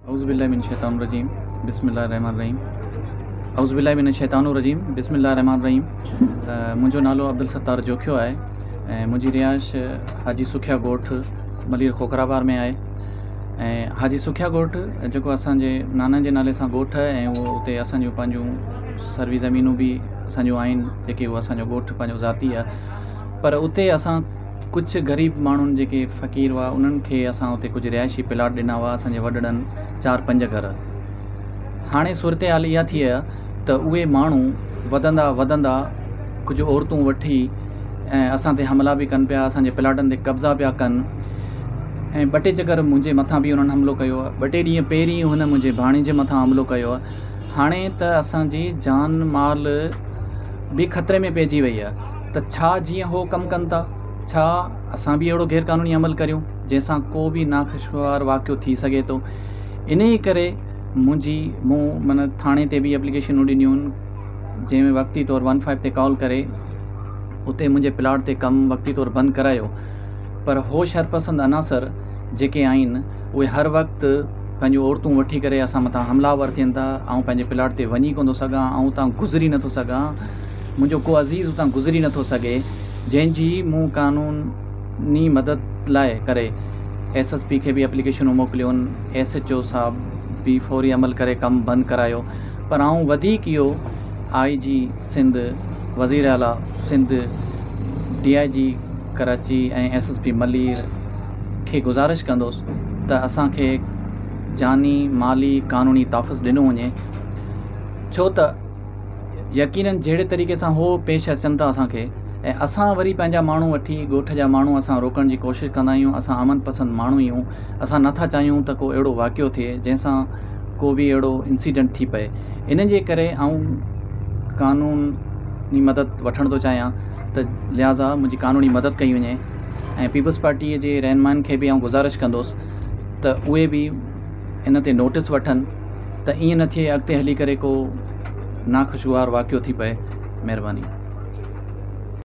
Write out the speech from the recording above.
اعوذ بالله من الشيطان الرجيم بسم الله الرحمن الرحيم اعوذ بالله من الشيطان الرجيم بسم الله الرحمن الرحيم منهنجو نالو عبدالستار جوکيو آهي ۽ منهنجي رهائش حاجي سکيا ڳوٺ ملير کوکرآباد ۾ آهي ۽ حاجي سکيا ڳوٺ جيڪو اسانجي نانا جي نالي سان ڳوٺ آهي ۽ اهو اتي اسانجون پنهنجون سروي زمينون به اسانجون آهن جيڪي اهو اسانجو ڳوٺ پنهنجو ذاتي آهي پر اتي اسان ڪجهه غريب ماڻهن جيڪي فقير هئا انهن کي اسان اتي ڪجهه رهائشي پلاٽ ڏنا هئا اسان جي وڏڙن چار پنج گهر. هاڻي صورتحال اها ٿي آهي ته اهي ماڻهو وڌندا وڌندا ڪجهه عورتون وٺي ۽ اسان تي حملا به ڪن پيا اسان جي پلاٽن تي قبضا پيا ڪن ۽ ٻه ٽي چڪر منهنجي مٿان به انهن حملو ڪيو آهي ٻه ٽي ڏينهن پهرين هن منهنجي ڀاڻيجي مٿان حملو ڪيو آهي هاڻي ته اسان جي جان مال به خطري ۾ پئجي وئي آهي ته ڇا جيئن هو ڪم ڪن ٿا ڇا اسان به اهڙو غير قانوني عمل ڪريون جنهن سان ڪو به ناخوشگوار واقعو ٿي سگهي ٿو انهي ڪري منهنجي مون معنيٰ ٿاڻي تي به اپليڪيشنون ڏنيون جنهن ۾ وقتي طور ون فائيو تي ڪال ڪري اتي منهنجي پلاٽ تي ڪم وقتي طور بند ڪرايو پر هو شرپسند عناصر جيڪي آهن اهي هر وقت پنهنجون عورتون وٺي ڪري اسان مٿان حمله آور ٿين ٿا آئون پنهنجي پلاٽ تي وڃي ڪونه ٿو سگهان آئون اتان گذري نٿو سگهان منهنجو ڪو عزيز اتان گذري نٿو سگهي جنهن جي مون قانوني مدد لاء ڪري ايس ايس پي کي به اپليڪيشنون موڪليون ايس ايچ او صاحب به فوري عمل ڪري ڪم بند ڪرايو پر آئون وڌيڪ اهو آء جي سنڌ وزير اعليٰ Sindh D I G Karachi ۽ S S P Malir کي گذارش ڪندس ته اسان کي جاني مالي قانوني تحفظ ڏنو وڃي ڇو ته يقينن جهڙي طريقي سان هو پيش اچن ٿا اسان کي ۽ اسان وري پنهنجا ماڻهو وٺي ڳوٺ جا ماڻهو اسان روڪڻ جي ڪوشش ڪندا آهيون اسان امن پسند ماڻهو آهيون اسان نٿا چاهيون ته ڪو اهڙو واقعو ٿئي جنهن سان ڪو به اهڙو انسيڊنٽ ٿي پئي ان جي ڪري آئون قانوني مدد وٺڻ ٿو چاهيان ته لهٰذا منهنجي قانوني مدد ڪئي وڃي ۽ پيپلز پارٽيء جي رهنمائن کي به آئون گذارش ڪندس ته اهي به ان تي نوٽس وٺن ته ائين نه ٿئي اڳتي هلي ڪري ڪو ناخوشگوار واقعو ٿي پئي مهرباني.